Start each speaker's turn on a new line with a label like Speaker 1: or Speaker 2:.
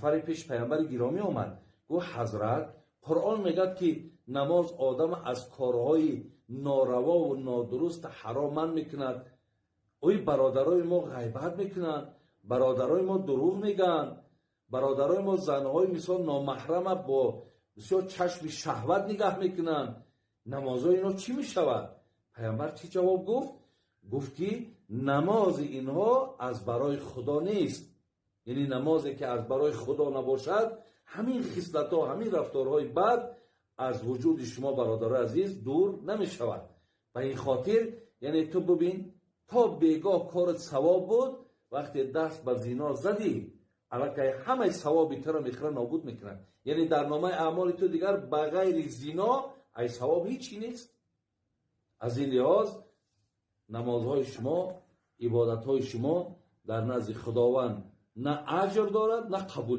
Speaker 1: Нафаре пеши паямбари гиромӣ омад, гуфт: «Ҳазрат, Қуръон мегӯяд, ки намоз одам аз корҳои нораво ва нодуруст, ҳаром манъ мекунад. Ой, бародарои мо ғайбат мекунанд, бародарои мо дурӯғ мегӯянд, бародарои мо занҳои мисол номаҳрама бо бисёр чашми шаҳват нигаҳ мекунанд. Намозҳои инҳо чӣ мешавад?» Паямбар чӣ ҷавоб гуфт? Гуфт, ки намози инҳо аз барои Худо нест. Яъне намозе ки аз барои Худо набошад, ҳамин хислатҳо, ҳамин рафторҳои бад аз вуҷуди шумо, бародарои азиз, дур намешавад. Ба ин хотир, яъне ту бибин, то бегоҳ корат савоб буд, вақте даст ба зино задӣ, аллакай ҳамаи савоби туро мехӯрад, нобуд мекунад. Яъне дар номаи аъмоли ту дигар ба ғайри зино ай савоб ҳичи нест. Аз ин лиҳоз намозҳои шумо, ибодатҳои шумо дар назди Худованд на аҷр дорад, на қабул.